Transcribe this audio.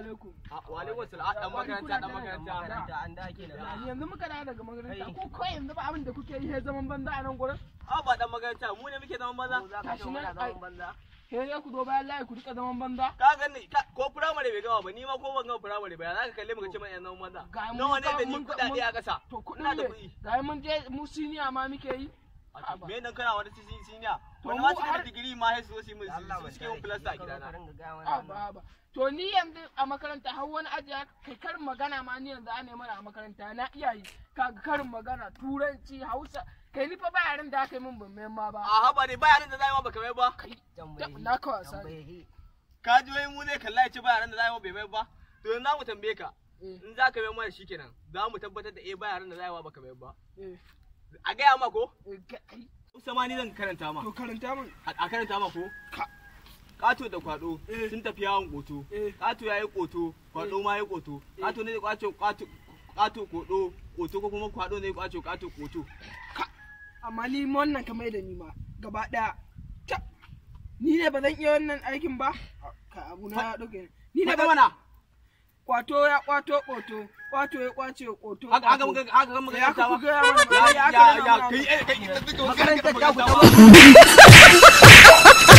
alaikum. Wa alaikum salam. Dan makaranta, dan makaranta. An da kenan. Yanzu muka dawo daga makaranta ko kai yanzu ba abin da kuke yi he zaman banza a nan gurin. A ba dan makaranta, mu ne muke zaman banza. Gashi nan ai he ya ku zo bayan layi ku rika zaman banza. Ka gani ko firamare bai gama ba, ni ma ko ban gama firamare ba, ya zaka kalle mu ka ce mana yan zaman banza? Nawa ne da ni kuɗaɗe a ƙasa? To kuɗin Ina da ne. kuɗi. Ga mun je mu senior ma muke yi. Me nan kana wani senior? Wani ma suke da digiri ma sai su zo su yi mun su suke mun filasta a gidana. Ba ba. To ni yanzu a makaranta har wani aji kai karin magana ma ni yanzu ana mana a makaranta na iya yi. Kaga karin magana, Turanci, Hausa, kai ni fa ba yaren da aka yi min ban mayar ma ba. A haba ne ba yaren da za yi ma baka mai ba. Na ka wasa ne. Ka ji wai mu zai kalla ya ce ba yaren da za yi ma bai mai ba. To yanzu za mu tambaye ka. In za ka mai mana shikenan, za mu tabbatar da eh ba yaren da za yi ma baka mai ba. A gaya ma ko? Hausa ma ni zan karanta ma. To karanta min. A karanta ma ko? Kato da kwado sun tafi yawon koto. Kato ya yi koto, kwado ma ya yi koto. Kato ne kwato kato kato kodo, koto ko kuma kwado ne kwato kato koto. Amma ni wannan ka mai da ni ma gaba daya. Ni ne ba zan iya wannan aikin ba? Ka abu na ya dauke. Ni ne ba mana. Kwato ya kwato koto, kwato ya kwace koto. Haka haka muka haka muka ya karanta ku ma. ga ya Ya ya kai kai duka Makarantar ta ku ta